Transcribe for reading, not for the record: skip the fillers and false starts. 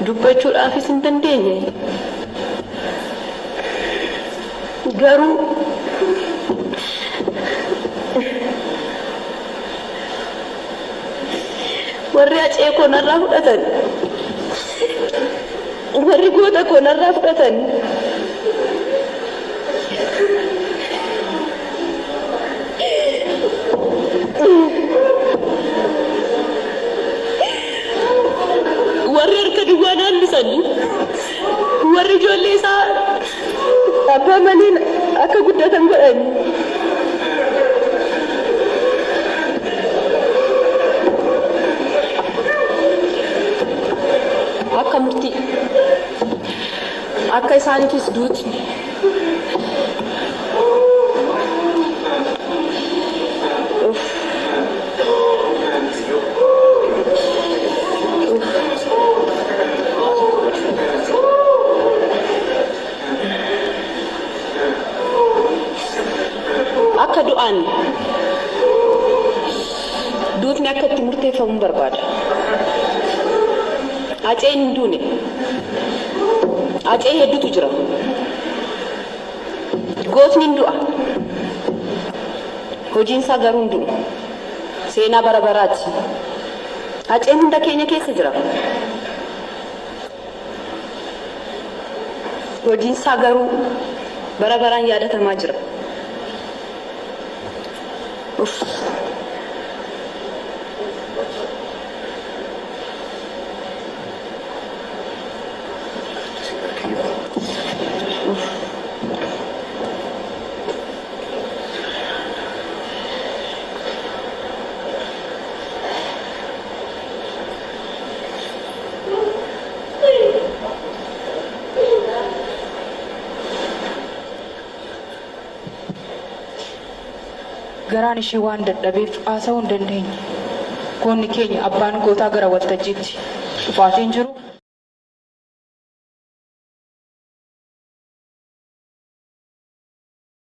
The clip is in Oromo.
Dubbachuudhaafis hin dandeenye. Garuu warri hacee koo narraa fudhatan, warri goota koo narraa fudhatan, warri harka duwwaa na hambisan, warri ijoollee isaa abbaa malee akka guddatan godhan. Akka murtii akka isaaniitis duuti. Akka du'an duutni akka itti murteeffamu barbaada. Haceen hin duune. Hacee hedduutu jira. Gootni hin du'a. Hojiin isaa garuu hin du'u. Seenaa bara baraati. Haceen hunda keenya keessa jira. Hojiin isaa garuu bara baraan yaadatamaa jira. Uff. Garaan ishee waan dadhabeef haasa'uu hin dandeenye. Goonni keenya abbaan gootaa gara waltajjiitti dhufaatiin jiru.